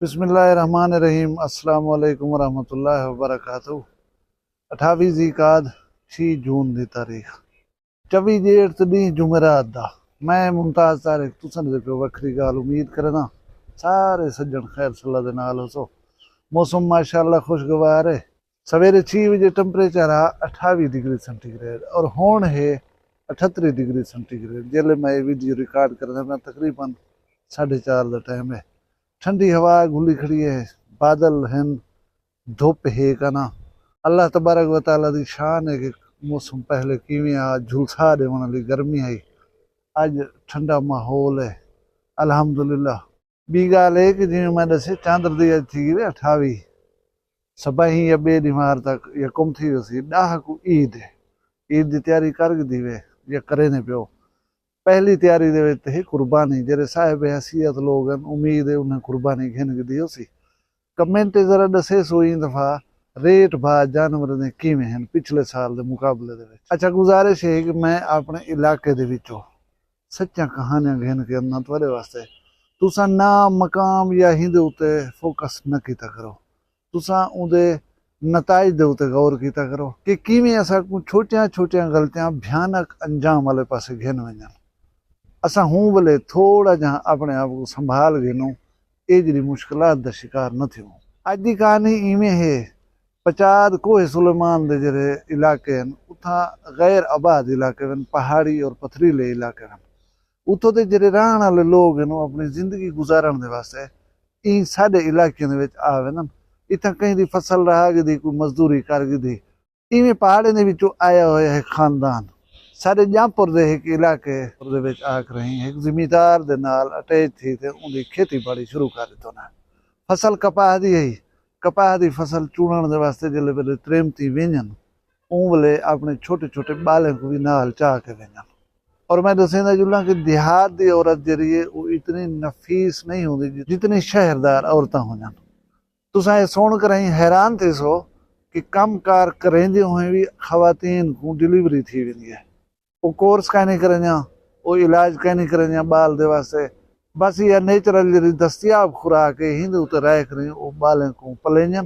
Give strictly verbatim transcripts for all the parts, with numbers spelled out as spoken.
بسم اللہ الرحمن الرحیم۔ السلام علیکم ورحمۃ اللہ وبرکاتہ۔ اٹھاوی ذی قعد، چھی جون دی تاریخ، چوی جیٹھ تے ݙینہہ جمعرات دا۔ میں ممتاز طارق تساں دے پیو وکھری ڳالھ امید کرینداں سارے سڄݨ خیر صلاح دے نال ہوسو۔ موسم ماشاءاللہ خوشگوار ہے۔ سویرے چھی وڄے ٹمپریچر ہا اٹھاوی ڈگری سینٹی گریڈ اور ہݨ ہے اٹھتری ڈگری سینٹی گریڈ۔ جیلے میں اے ویڈیو ریکارڈ کردا میں تقریباً ساڈھے چار دا ٹائم ہے۔ ٹھنڈی ہوا گھلی کھڑی ہے، بادل ہن، دھپ ہے کنا۔ اللہ تبارک و تعالیٰ دی شان ہے کہ موسم پہلے کیویں آ جھلسا ݙیوݨ والی گرمی آئی، اڄ ٹھنڈا ماحول ہے الحمدللہ۔ ٻی ڳالھ ہے کہ جیویں میں ݙسے چاندر دی اڄ تھی ڳئی اٹھاوی، سباہیں یا ٻئے ݙینہوار تک یا کم تھی ویسی، ݙاہ کوں عید ہے، عید دی تیاری کر گھدی وے یا کریندے پیو۔ پہلی تیاری دے وچ تے ہے قربانی، جیڑھے صاحب حیثیت لوگ ہن امید ہے انہیں قربانی گھن گھدی ہوسی۔ کمنٹ تے ذرا ݙسیسو ایں دفعہ ریٹ بھا جانوراں دے کیویں ہن پچھلے سال دے مقابلے دے وچ۔ اچھا گزارش ہے کہ میں اپݨے علاقے دے وچوں سچیاں کہانیاں گھن کے آنداں تہاݙے واسطے۔ تساں نام مقام یا ایندے اتے فوکس نہ کیتا کرو، تساں اوندے نتائج دے اتے غور کیتا کرو کہ کیویں اساکوں چھوٹیاں چھوٹیاں غلطیاں بھیانک انجام والے پاسے گھن ونڄن۔ اساں ہوں ولے تھوڑا جہاں اپݨے آپ کوں سنبھال گھنوں، اے جیڑھی مشکلات دا شکار نہ تھیوں۔ اڄ دی کہانی ایویں ہے، پچاد کوہ سلیمان دے جیڑھے علاقے ہن اتھاں غیر آباد علاقے ہن، پہاڑی اور پتھریلے علاقے ہن۔ اتھوں دے جیڑھے رہݨ والے لوگ ہن او اپݨی زندگی گزارݨ دے واسطے ایں ساݙے علاقیاں دے وچ آ ویندن۔ اتھاں کہیں دی فصل رہا گھدی، کوئی مزدوری کر گھدی۔ ایویں پہاڑیں دے وچوں آیا ہویا ہک خاندان ساݙے ڄامپور دے ہک علاقے دے وچ آ کرہیں ہک زمیندار دے نال اٹیچ تھی تے اوندی کھیتی باڑی شروع کر ݙتو نا۔ فصل کپاہ دی ہئی، کپاہ دی فصل چوݨݨ دے واسطے جیلے ویلے تریمتی ویندن اوں ویلے اپݨے چھوٹے چھوٹے ٻالیں کوں وی نال چا کے ویندن۔ اور میں ݙسیندا چلاں کہ دیہات دی عورت جیڑھی ہے او اتنی نفیس نہیں ہوندی جتنی شہردار عورتاں ہوندن۔ تساں اے سݨ کرہیں حیران تھیسو کہ کم کار کریندے ہوئیں وی خواتین کوں ڈلیوری تھی ویندی ہے۔ او کورس کائنی کریندیاں، او علاج کائنی کریندیاں ٻال دے واسطے، بس ایہا نیچرل جیڑھی دستیاب خوراک ہے ایندے اتے رہ کریں او ٻالیں کوں پلیندین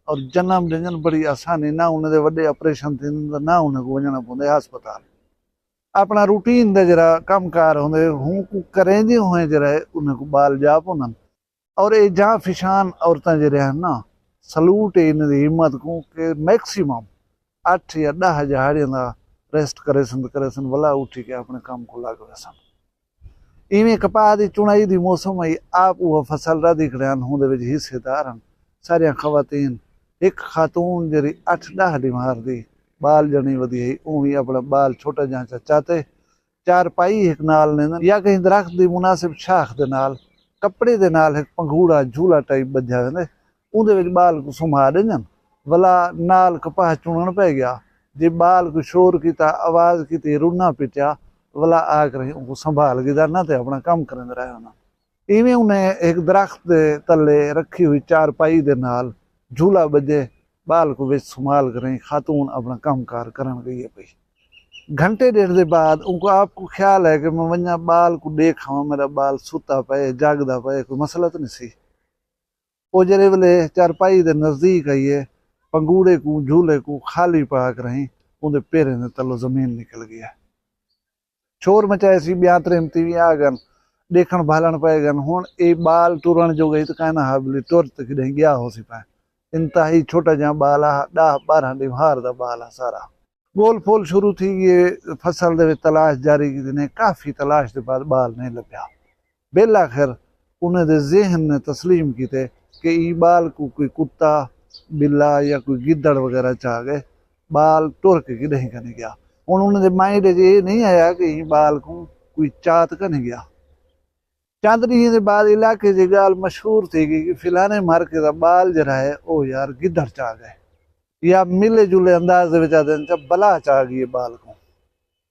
اور جنم ݙیندین بڑی آسانی، نہ انہیں دے وݙے آپریشن تھیندن تے نہ انہیں کوں ونڄݨا پوندے ہسپتال۔ اپݨا روٹین دا جیڑھا کم کار ہوندے ہوں کوں کریندے ہوئیں جیڑھا ہے انہیں کوں ٻال ڄا پوندن۔ اور اے جاں فشان عورتاں جیڑھے ہن نا، سلوٹ ہے انہاں دی ہمت کوں کہ میکسیمم اٹھ یا ݙاہ ݙیہاڑیاں دا ریسٹ کریسن تے کریسن ولا اٹھی کے اپݨے کم کوں لڳ ویسن۔ ایویں کپاہ دی چݨائی دی موسم ہئی، آپ اوہا فصل ردھی کھڑے ہن، ہوندے وچ حصے دار ہن ساریاں خواتین۔ ہک خاتون جیڑھی اٹھ ݙاہ ݙیہاڑ دی ٻال ڄݨی ودی ہئی، اوں وی اپݨا ٻال چھوٹا جاں چا چاتے چارپائی ہک نال لیندن یا کہیں درخت دی مناسب شاخ دے نال کپڑے دے نال ہک پنگھوڑا جھولا ٹائپ ٻدھیا ویندے، اوندے وچ ٻال کوں سمھا ݙیندن۔ ولا نال کپاہ چݨݨ پئے ڳیا۔ جے ٻال کوں شور کیتا، آواز کیتی، رونا پٹیا، ولا آ کریں اونکوں سنبھال گھدا نہ تے اپݨا کم کریندے رہ ونڄن۔ ایویں انہیں ہک درخت دے تلے رکھی ہوئی چارپائی دے نال جھولا ٻدھے ٻال کوں وچ سنبھال کریں خاتون اپݨا کم کار کرݨ ڳئی ہے پئی۔ گھنٹے ݙیڈھ دے بعد اونکوں آپ کوں خیال ہے کہ میں ونڄاں ٻال کوں ݙیکھ آواں، میݙا ٻال ستا پئے، جاڳدا پئے، کوئی مسئلہ تاں نی سی۔ او جیڑھے ویلے چارپائی دے نزدیک آئی ہے، پنگوڑے کوں، جھولے کوں خالی پا کرہیں اوندے پیریں دے تلوں زمین نکل ڳئی ہے۔ شور مچائے سی، ٻیاں تریمتی وی آ ڳن، ݙیکھݨ بھالݨ پئے ڳن۔ ہݨ اے ٻال ٹرݨ جوڳا ہی تاں کائنا ہا، بلی ٹر تے کݙہیں ڳیا ہوسی پئے۔ انتہائی چھوٹا جیہاں ٻال ہا، ݙاہ ٻارہاں ݙیہاڑ دا ٻال ہا سارا۔ ڳول پھول شروع تھی ڳئی ہے، فصل دے وچ تلاش جاری کیتی نے، کافی تلاش دے بعد ٻال نہیں لبھیا۔ بالآخر انہیں دے ذہن نے تسلیم کیتے کہ ایں ٻال کوں کوئی کتا، ٻلا یا کوئی گدڑ وغیرہ چا ڳئے، ٻال ٹر کے کݙہیں کائنی ڳیا۔ ہݨ انہیں دے مائنڈ اچ اے نہیں آیا کہ ایں ٻال کوں کوئی چا تے کائنی ڳیا۔ چند ݙینہہ دے بعد علاقے دی ڳالھ مشہور تھی ڳئی کہ فلانے مارکے دا ٻال جیڑھا ہے او یار گدڑ چا ڳئے، یا ملے جلے انداز دے وچ آہدن چا بلا چا ڳئی ہے ٻال کوں۔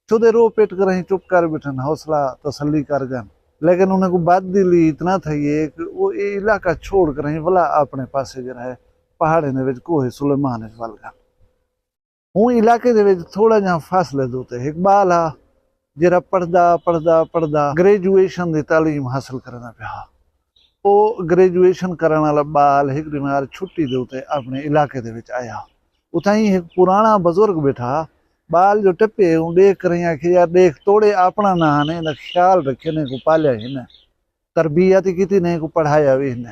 چھو دے رو پٹ کرہیں چپ کر ٻیٹھن، حوصلہ تسلی کر ڳن، لیکن انہیں کوں بد دلی اتنا تھئی ہے کہ او اے علاقہ چھوڑ کرہیں ولا اپݨے پاسے جیڑھا ہے پہاڑیں دے وچ کوہ سلیمان وچ ول ڳن۔ ہوں علاقے دے وچ تھوڑا جہاں فاصلے دے اتے ہک ٻال ہا جیڑھا پڑھدا پڑھدا پڑھدا گریجویشن دی تعلیم حاصل کریندا پیا ہا۔ او گریجویشن کرݨ والا ٻال ہک ݙینہوار چھٹی دے اتے اپݨے علاقے دے وچ آیا۔ اتھائیں ہک پراݨا بزرگ ٻیٹھا ہا۔ ٻال جو ٹپے اوں ݙیکھ کرئیں آکھے، یار ݙیکھ، توڑے اپݨا ناں ہن، ایندا خیال رکھیں، نے کوں پالیا ہن، تربیت ہی کیتی، نے کوں پڑھایا وی ہن۔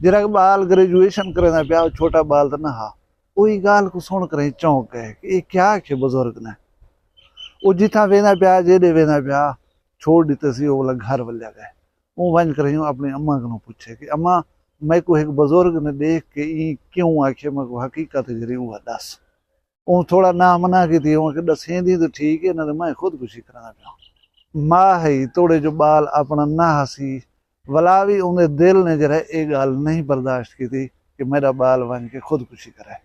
جیڑھا ٻال گریجویشن کریندا پیا، او چھوٹا ٻال تاں نہ ہا۔ او ایں ڳالھ کوں سݨ کرئیں چونک ڳئے کہ اے کیا آکھے بزرگ نے۔ او جتھاں ویندا پیا، جیݙے ویندا پیا، چھوڑ ݙتے سی، او ولا گھر ولیا ڳئے۔ اوں ونڄ کرئیں اپݨی اماں کنوں پچھے کہ اماں، میکوں ہک بزرگ نے ݙیکھ کے ایں کیوں آکھیے، میکوں حقیقت جیڑھی اوہا ݙس۔ اوں تھوڑا ناہ مناہ کیتی، اوں آکھیا، ݙسیندی تاں ٹھیک ہے، نہ تاں میں خودکشی کریندا پیاں۔ ماء ہئی، توڑے جو ٻال اپݨا نہ ہسی، ولا وی اوندے دل نے جیڑھا اے ڳالھ نہیں برداشت کیتی کہ میݙا ٻال ونڄ کے خودکشی کرے۔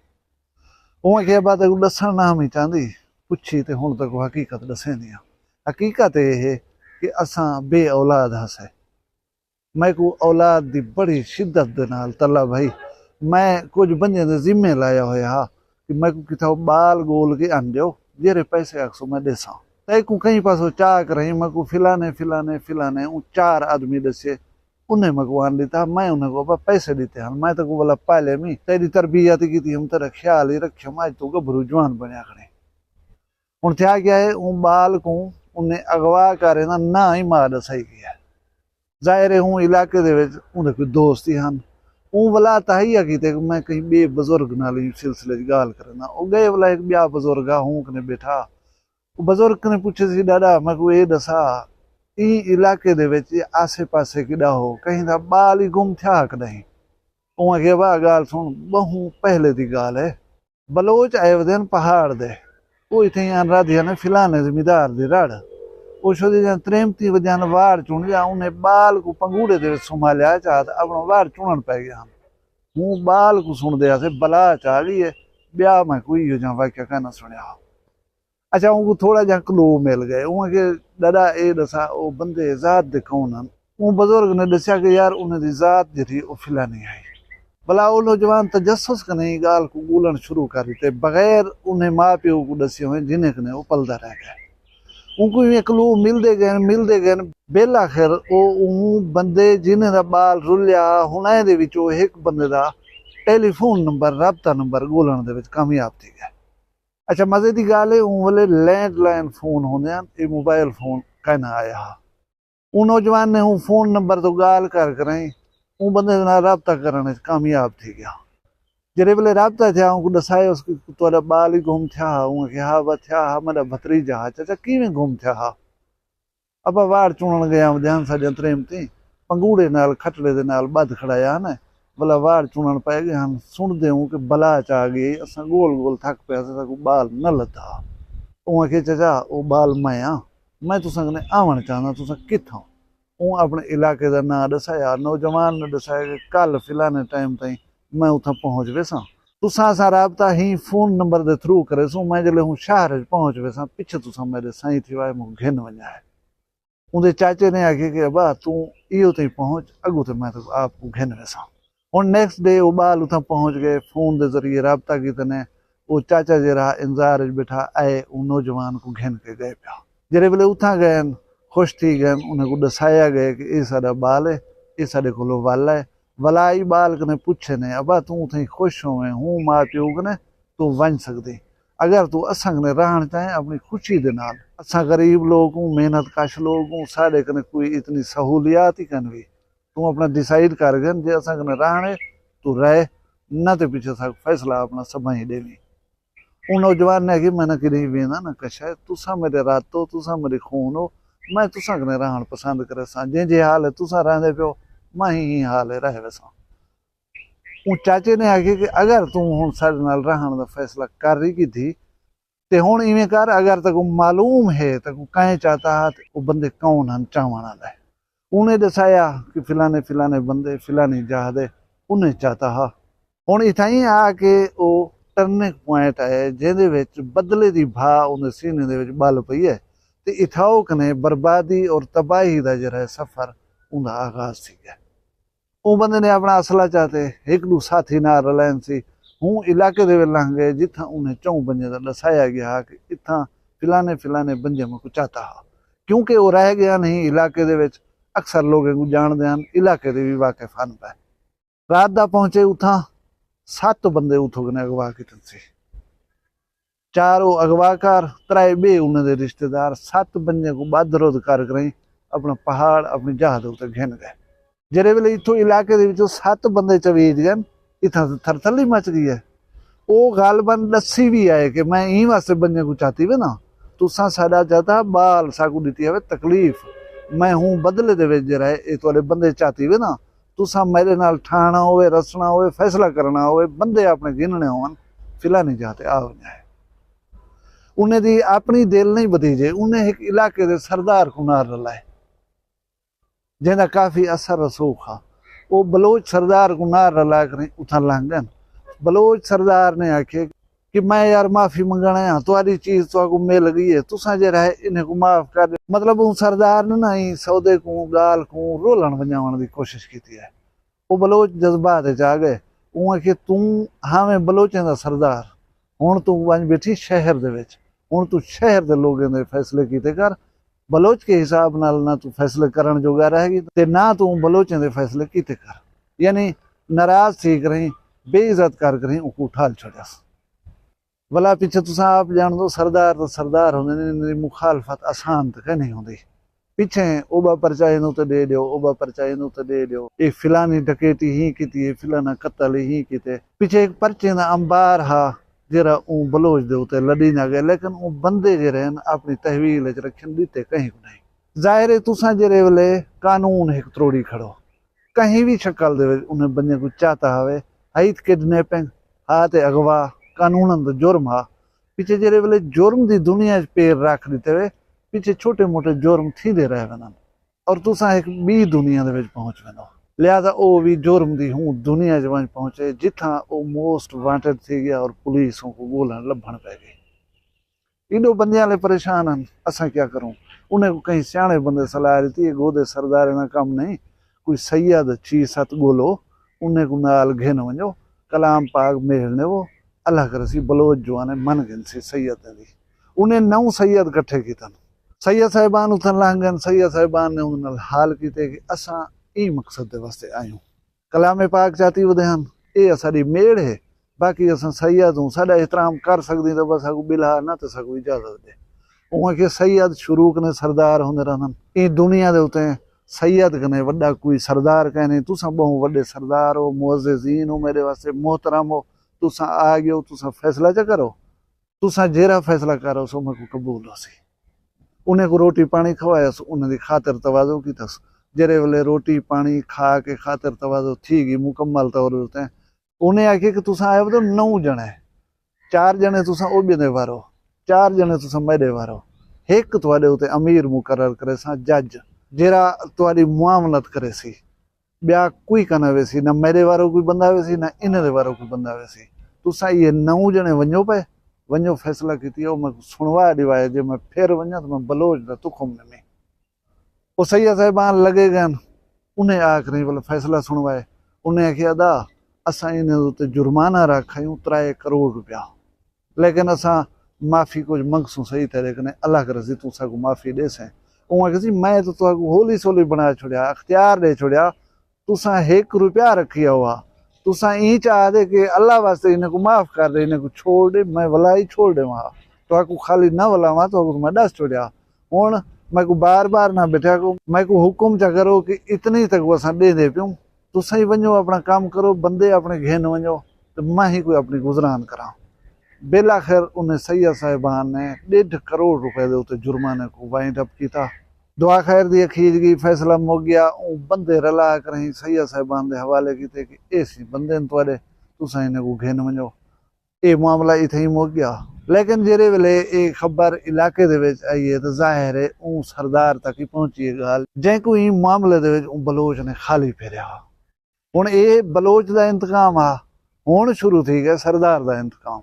اوں آکھیا، ابا تیکوں ݙسݨ نہ ہمی چاہندی، پچھی تے ہݨ تیکوں حقیقت ݙسیندی ہاں۔ حقیقت اے ہے کہ اساں بے اولاد ہاسے۔ میکوں اولاد دی بڑی شدت دے نال طلب ہئی۔ میں کجھ بندیاں دے ذمے لایا ہویا ہا کہ میکوں کتھاؤ ٻال ڳول کے آن ݙیو، جیڑھے پیسے آکھسو میں ݙیساں۔ تیکوں کہیں پاسوں چا کرئیں، میکوں فلانے، فلانے، فلانے، اوں چار آدمی ݙسے، انہیں میکوں آن ݙتا، میں انہیں کوں ابا پیسے ݙتے ہن، میں تیکوں ولا پالیم ہی، تیݙی تربیت ہی کیتی ہم، تیݙا خیال ہی رکھیم، اڄ توں ڳبھرو جوان بݨیا کھڑیں۔ ہݨ تھیا کیا ہے، اوں ٻال کوں انہیں اغوا کر ایندا ناں ہی ماء ݙسائی ڳیا ہے۔ ظاہر ہے ہوں علاقے دے وچ اوندے کوئی دوست ہی ہن۔ اوں ولا تہیا کیتے کہ میں کہیں ٻئے بزرگ نال ایں سلسلے وچ ڳالھ کریندا۔ او ڳئے ولا ہک ٻیا بزرگ ہا، ہوں کنے ٻیٹھا۔ او بزرگ کنے پچھے سی، ݙاݙا میکوں اے ݙسا، ایں علاقے دے وچ آسے پاسے کݙاہو کہیں دا ٻال ہی گم تھیا ہا کݙاہیں؟ اوں آکھیا، واہ ڳالھ سݨ، ٻہوں پہلے دی ڳالھ ہے۔ بلوچ آئے ودے ہن پہاڑ دے۔ او اتھیں آن رادھے ہن فلانے زمیندار دی رڑ۔ او شودے جان تریمتی ودے ہن واڑ چݨ ڳیا، انہیں ٻال کوں پنگوڑے دے وچ سمھا لیا چا تے اپݨا واڑ چݨݨ پئے ڳئے ہن۔ ہوں ٻال کوں سݨدے ہاسے بلا چا ڳئی ہے، ٻیا میں کوئی ایہو جہاں واقعہ کائنا سݨیا ہا۔ اچھا، اونکوں تھوڑا جہاں کلو مل ڳئے۔ اوں آکھے، ݙاݙا اے ݙسا، او بندے ذات دے کون ہن؟ اوں بزرگ نے ݙسیا کہ یار، انہیں دی ذات جیڑھی او فلانی ہئی۔ بھلا او نوجوان تجسس کنے ایں ڳالھ کوں ڳولݨ شروع کر ݙتے، بغیر انہیں ماء پیو کوں ݙسے ہوئے جنہیں کنے او پلدا رہ ڳئے۔ اونکوں ایویں کلو ملدے ڳئے، ملدے ڳئے، بالآخر او اوں بندے جنہیں دا ٻال رلیا، ہنائیں دے وچوں ہک بندے دا ٹیلی فون نمبر، رابطہ نمبر ڳولݨ دے وچ کامیاب تھی ڳئے۔ اچھا، مزے دی ڳالھ ہے، اوں ویلے لینڈ لائن فون ہوندے ہن، اے موبائل فون کائنا آیا ہا۔ اوں نوجوان نے اوں فون نمبر توں ڳالھ کر کرئیں اوں بندے دے نال رابطہ کرݨ وچ کامیاب تھی ڳیا۔ جیڑھے ویلے رابطہ تھیا، اونکوں ݙسایوس کہ تہاݙا ٻال ہی گم تھیا ہا؟ اوں آکھیا، ہا وا تھیا ہا، میݙا بھتریجا ہا۔ چاچا، کیویں گم تھیا ہا؟ ابا، واڑ چݨݨ ڳئے ہم، ݙیہن ساݙیاں تریمتیں، پنگوڑے نال کھٹڑے دے نال ٻدھ کھڑایا ہن، ولا واڑ چݨݨ پئے ڳئے ہن۔ سݨدے اوں کہ بلا چا ڳئی، اساں ڳول ڳول تھک پئے ہاسے، ساکوں ٻال نہ لبھا۔ اوں آکھیا، چاچا، او ٻال میں ہاں، میں تساں کنے آوݨ چاہنداں، تساں کتھاں؟ اوں اپݨے علاقے دا ناں ݙسایا۔ نوجوان نے ݙسایا کہ کل فلانے ٹائم تائیں میں اتھاں پہنچ ویساں۔ تساں ساں رابطہ ہی فون نمبر دے تھرو کریسوں، میں جلے ہوں شہر وچ پہنچ ویساں، پچھے تساں میݙے سائیں تھیوا ہے، میکوں گھن ونڄا ہے۔ اوندے چاچے نے آکھیا کہ ابا، توں ایہو تئیں پہنچ، اڳوں تے میں تیکوں آپ کوں گھن ویساں۔ ہݨ نیکسٹ ڈے او ٻال اتھاں پہنچ ڳئے، فون دے ذریعے رابطہ کیتے نے۔ او چاچا جیڑھا انتظار وچ ٻیٹھا آئے، اوں نوجوان کوں گھن کے ڳئے پیا۔ جیڑھے ویلے اتھاں ڳئے ہن، خوش تھی ڳئے ہن، انہیں کوں ݙسایا ڳئے کہ اے ساݙا ٻال ہے، اے ساݙے کولوں ولا ہے۔ ولا ای ٻال کنے پچھے نے، ابا، توں اتھیں خوش ہوویں؟ ہوں ماء پیو کنے، توں ونڄ سڳدیں۔ اگر توں اساں کنے رہݨ چاہیں، اپݨی خوشی دے نال، اساں غریب لوک ہوں، محنت کش لوک ہوں، ساݙے کنے کوئی اتنی سہولیات ہی کن وی۔ توں اپݨا ڈیسائیڈ کر گھن، جے اساں کنے رہݨ ہے، توں رہ، نہ تے پچھے ساکوں فیصلہ اپݨا سبھائیں ݙیویں۔ اوں نوجوان نے آکھیا، میں نہ کݙہیں ویندا نہ کشا ہے، تساں میݙے رت ہو، تساں میݙے خون ہو، میں تساں کنے رہݨ پسند کریساں، جیں جے حال ہے تساں رہندے پیو، میں ہی ایں حال ہے رہ ویساں۔ اوں چاچے نے آکھیا کہ اگر توں ہݨ ساݙے نال رہݨ دا فیصلہ کر ہی گھدی، تے ہݨ ایویں کر، اگر تیکوں معلوم ہے تیکوں کئیں چاتا ہا تے او بندے کون ہن چاوݨ آلے۔ اوں نے ݙسایا کہ فلانے فلانے بندے فلانی جاہ دے انہیں چاتا ہا۔ ہݨ اتھائیں آ کے او ٹرننگ پوائنٹ آئے، جیندے وچ بدلے دی بھا اوندے سینے دے وچ ٻل پئی ہے، تے اتھاؤ کنے بربادی اور تباہی دا جیڑھا ہے سفر، اوندا آغاز تھی ڳیا۔ اوں بندے نے اپݨا اسلحہ چا تے ہک ݙو ساتھی نال رلائن سی، ہوں علاقے دے وچ لنگھ ڳئے، جتھاں انہیں چؤں بندیاں دا ݙسایا ڳیا ہا کہ اتھاں فلانے فلانے بندیاں میکوں چاتا ہا۔ کیونکہ او رہ ڳیا نہیں علاقے دے وچ، اکثر لوگیں کوں ڄاݨدے ہن، علاقے دے وی واقف ہن پئے۔ رات دا پہنچے اتھاں، ست بندے اتھوں کنے اغوا کیتن سی۔ چار او اغوا کار، ترائے ٻئے انہاں دے رشتہ دار، ست بندیاں کوں ٻدھ ردھ کر کریں اپݨا پہاڑ اپݨی جاہ دے اتے گھن ڳئے۔ جیڑھے ویلے اتھوں علاقے دے وچوں ست بندے چویج ڳئن، اتھاں تے تھرتھلی مچ ڳئی ہے۔ او غالباً ݙسی وی آئے کہ میں ایں واسطے بندیاں کوں چاتی وینداں، تساں ساݙا چاتا ٻال ساکوں ݙتی ہوئے تکلیف، میں ہوں بدلے دے وچ جیڑھا ہے اے تہاݙے بندے چاتی وینداں، تساں میݙے نال ٹھاہݨا ہووے، رسݨا ہووے، فیصلہ کرݨا ہووے، بندے اپݨے گھنݨے ہوون، فلانی جاہ تے آ ونڄا ہے۔ انہیں دی اپݨی دل نہیں ودھی جے، انہیں ہک علاقے دے سردار کوں نال رلائے، جیندا کافی اثر رسوخ ہا۔ او بلوچ سردار کوں نال رلا کریں اتھاں لنگھ ڳن۔ بلوچ سردار نے آکھے کہ میں یار معافی منگݨ آیا، تہاݙی چیز تہاکوں مل ڳئی ہے، تساں جیڑھا ہے انہیں کوں معاف کر ݙیو۔ مطلب اوں سردار نے نہ ایں سودے کوں، ڳالھ کوں رولݨ ونڄاوݨ دی کوشش کیتی ہے۔ او بلوچ جذبات اچ آ ڳئے۔ اوں آکھیے، توں ہاویں بلوچیں دا سردار، ہݨ توں ونڄ ٻیٹھی شہر دے وچ، ہݨ توں شہر دے لوگیں دے فیصلے کیتے کر، بلوچ کے حساب نال نہ توں فیصلے کرݨ جوڳا رہ ڳئی تے نہ توں بلوچیں دے فیصلے کیتے کر۔ یعنی ناراض تھی کریں، بے عزت کر کریں اوکوں اٹھال چھوڑیس۔ ولا پچھے تساں آپ ڄاݨدو، سردار تاں سردار ہوندے نے، انہاں دی مخالفت آسان تاں کائنی ہوندی۔ پچھے اوٻا پرچہ اینوں تے ݙے ݙیو، اوٻا پرچہ اینوں تے ݙے ݙیو، اے فلانی ڈکیتی ہی کیتی ہے، فلانا قتل ہی کیتے۔ پچھے ہک پرچے دا انبار ہا، جیڑھا اوں بلوچ دے اتے لݙیندا ڳئے، لیکن اوں بندے جیڑھے ہن اپݨی تحویل اچ رکھن، ݙتے کہیں کوں نہیں۔ ظاہر ہے تساں جیڑھے ویلے قانون ہک تروڑی کھڑو، کہیں وی شکل دے وچ انہیں بندیاں کوں چاتا ہووے، ہئی تے کڈنیپنگ، ہا تے اغوا، قانوناً دا جرم ہا۔ پچھے جیڑھے ویلے جرم دی دنیا اچ پیر رکھ ݙتے وے، پچھے چھوٹے موٹے جرم تھیندے رہ ویندن۔ اور تساں ہک ٻی دنیا دے وچ پہنچ ویندو۔ لہذا او وی جرم دی ہوں دنیا اچ ونڄ پہنچے، جتھاں او موسٹ وانٹڈ تھی ڳیا اور پولیس اونکوں ڳولݨ لبھݨ پئے ڳئی۔ ایݙو بندیاں آلے پریشان ہن، اساں کیا کروں؟ انہیں کوں کہیں سیاݨے بندے صلاح ݙتی، اے گودے سرداریں دا کم نہیں، کوئی سید چھی ست ڳولو، انہیں کوں نال گھن ونڄو، کلام پاک میڑھݨے وو، اللہ کرسی بلوچ جوانے من گھنسی سیدیں دی۔ انہیں نو سید کٹھے کیتن۔ سید صاحبان اتھاں لنگھ ڳئن، سید صاحبان نے انہاں نال حال کیتے کہ اساں ایں مقصد دے واسطے آئے ہوں۔ کلام پاک چاتی ودے ہن، اے اساݙی میڑھ ہے، باقی اساں سید ہوں، ساݙا احترام کر سڳدیں تاں بس ساکوں ٻلھا، نہ تے ساکوں اجازت ݙے۔ اوں آکھیا سید شروع کنے سردار ہوندے رہندن، ایں دنیا دے اتے سید کنے وݙا کوئی سردار کائنی، تساں ٻہوں وݙے سردار ہو، معززین ہو، میݙے واسطے محترم ہو، تساں آ ڳیو، تساں فیصلہ چا کرو۔ تساں جیرھا فیصلہ کر ݙیسو میکوں قبول ہوسی۔ انہیں کوں روٹی پاݨی کھوایس، انہیں دی خاطر تواضع کیتس۔ جیرھے ویلے روٹی پاݨی کھا کے خاطر تواضع تھی ڳئی مکمل طور تے، انہیں آکھیا کہ تساں آئے ودے نو ڄݨے، چار ڄݨے تساں او ٻیندے وارو، چار ڄݨے تساں میݙے وارو، ہک تہاݙے اتے امیر مقرر کریساں، جج، جیرھا تہاݙی معاونت کریسی۔ ٻیا کوئی کنا ویسی، نہ میݙے وارو کوئی بندہ ویسی، نہ انہیں دے وارو کوئی بندہ ویسی۔ تساں ایہ نو ڄݨے ونڄو پئے، ونڄو فیصلہ کیتی او میکوں سݨوا ݙیوائے، جے میں پھر ونڄاں تاں میں بلوچ دا تخم نمی۔ او سید صاحبان لڳے ڳئن، انہیں آ کریں ول فیصلہ سݨوائے۔ انہیں آکھیا، ادا، اساں انہیں اتے جرمانہ رکھ آئیوں ترائے کروڑ روپیہ۔ لیکن اساں معافی کجھ منگسوں سہی تیݙے کنے، اللہ کرسی توں ساکوں معافی ݙیسیں۔ اوں آکھیا سی، میں تاں تہاکوں ہولی سولی بݨا چھوڑیا، اختیار ݙے چھوڑیا، تساں ہک روپیہ رکھیا ہوا، تساں ایں چاہدے کہ اللہ واسطے انہیں کوں معاف کر ݙے، انہیں کوں چھوڑ ݙے، میں ولا ہی چھوڑ ݙیواں ہا، تہاکوں خالی نہ ولاواں، تہاکوں تاں میں ݙس چھوڑیا۔ ہݨ میکوں بار بار نہ بٹھیا کرو، میکوں حکم چا کرو کہ اتنی تک اساں ݙیندے پیوں۔ تساں ہی ونڄو، اپݨا کم کرو، بندے اپݨے گھن ونڄو، تے میں ہی کوئی اپݨی گزران کراں۔ بالآخر انہیں سید صاحبان نے ݙیڈھ کروڑ روپے دے اتے جرمانے کوں وائنڈ اپ کیتا۔ دعا خیر دی اکھیج ڳئی، فیصلہ مک ڳیا۔ اوں بندے رلا کریں سید صاحبان دے حوالے کیتے کہ اے سی بندے ہن تہاݙے، تساں انہیں کوں گھن ونڄو۔ اے معاملہ اتھائیں مک ڳیا۔ لیکن جیڑھے ویلے اے خبر علاقے دے وچ آئی ہے تاں ظاہر ہے اوں سردار تک ہی پہنچی ہے ڳالھ، جینکوں ایں معاملے دے وچ اوں بلوچ نے خالی پھیریا ہا۔ ہݨ اے بلوچ دا انتقام ہا، ہݨ شروع تھی ڳئے سردار دا انتقام۔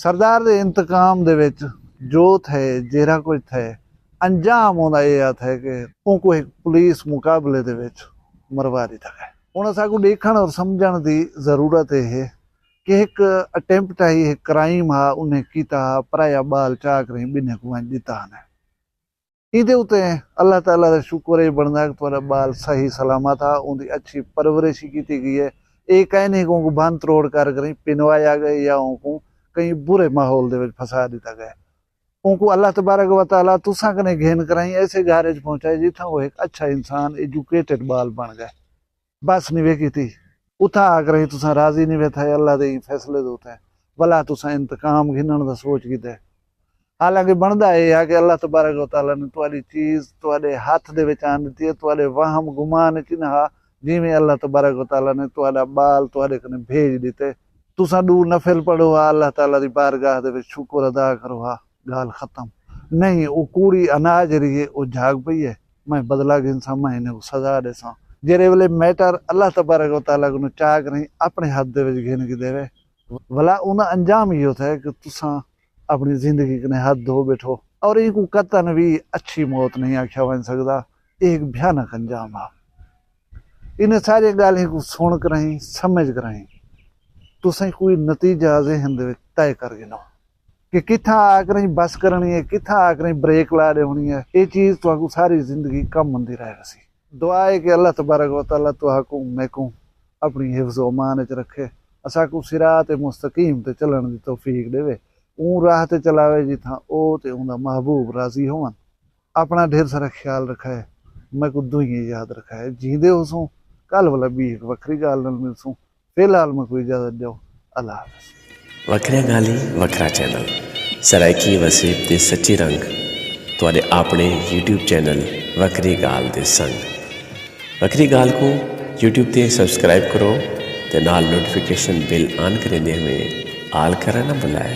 سردار دے انتقام دے وچ جو تھئے، جیڑھا کجھ تھئے، انجام اوندا اے آ تھئے کہ اونکوں ہک پولیس مقابلے دے وچ مروا ݙتا ڳئے۔ ہݨ اساکوں ݙیکھݨ اور سمجھݨ دی ضرورت اے ہے کہ ہک اٹیمپٹ ہئی، ہک کرائم ہا، انہیں کیتا ہا، پرایا ٻال چا کریں ٻنہیں کوں ونڄ ݙتا ہن۔ ایندے اتے اللہ تعالیٰ دا شکر اے بݨدا کہ تہاݙا ٻال صحیح سلامت ہا، اوندی اچھی پرورش کیتی ڳئی ہے۔ اے کائنی کہ اونکوں بھن تروڑ کر کریں پنوایا ڳئے یا اونکوں کہیں برے ماحول دے وچ پھسا ݙتا ڳئے۔ اونکوں اللہ تبارک و تعالیٰ تساں کنے گھن کرائیں ایسے گھر وچ پہنچائے جتھاں او ہک اچھا انسان، ایجوکیٹڈ ٻال بݨ ڳئے۔ بس نی وے کیتی۔ اتھاں آ کریں تساں راضی نی وے تھئے اللہ دے ایں فیصلے دے اتے، ولا تساں انتقام گھنݨ دا سوچ کیتے۔ حالانکہ بݨدا اے ہا کہ اللہ تبارک و تعالیٰ نے تہاݙی چیز تہاݙے ہتھ دے وچ آن ݙتی ہے، تہاݙے وہم گمان وچ نہ ہا، جیویں اللہ تبارک و تعالیٰ نے تہاݙا ٻال تہاݙے کنے بھیج ݙتے۔ تساں ݙو نفل پڑھو ہا، اللہ تعالیٰ دی بارگاہ دے وچ شکر ادا کرو ہا، ڳالھ ختم۔ نہیں، او کوڑی انا جیڑھی ہے، او جھاڳ پئی ہے، میں بدلہ گھنساں، میں انہیں کوں سزا ݙیساں۔ جیڑھے ویلے میٹر اللہ تبارک و تعالیٰ کنوں چا کریں اپݨے ہتھ دے وچ گھن کے ݙیوے، ولا اوندا انجام ایہو تھئے کہ تساں اپݨی زندگی کنے ہتھ دھو ٻیٹھو، اور اینکوں قطعاً وی اچھی موت نہیں آکھیا ونڄ سڳدا۔ اے ہک بھیانک انجام ہا۔ انہیں ساریاں ڳالھیں کوں سݨ کرائیں، سمجھ کرائیں، تساں کوئی نتیجہ ذہن دے وچ طے کر گھنو کہ کتھاں آ کریں بس کرݨی ہے، کتھاں آ کریں بریک لا ݙیوݨی ہے۔ اے چیز تہاکوں ساری زندگی کم آندی رہ ویسی۔ دعا ہے کہ اللہ تبارک و تعالیٰ تہاکوں میکوں اپݨی حفظ و امان وچ رکھے، اساکوں صراط مستقیم تے چلݨ دی توفیق ݙیوے، اوں راہ تے چلاوے جتھاں او تے اوندا محبوب راضی ہوون۔ اپݨا ڈھیر سارا خیال رکھائے، میکوں دعائیں یاد رکھائے۔ جیندے ہوسوں، کل ولا ٻی ہک وکھری ڳالھ نال ملسوں۔ فی الحال میکوں اجازت ݙیو، اللہ حافظ۔ وکھریاں ڳالھیں، وکھرا چینل، سرائیکی وسیب دے سچے رنگ، تہاݙے آپݨے یوٹیوب چینل وکھری ڳالھ دے سنگ۔ وکھری ڳالھ کوں یوٹیوب تے سبسکرائب کرو تے نال نوٹیفیکیشن بیل آن کریندے ہوئے آل کرݨ نہ بھلائے۔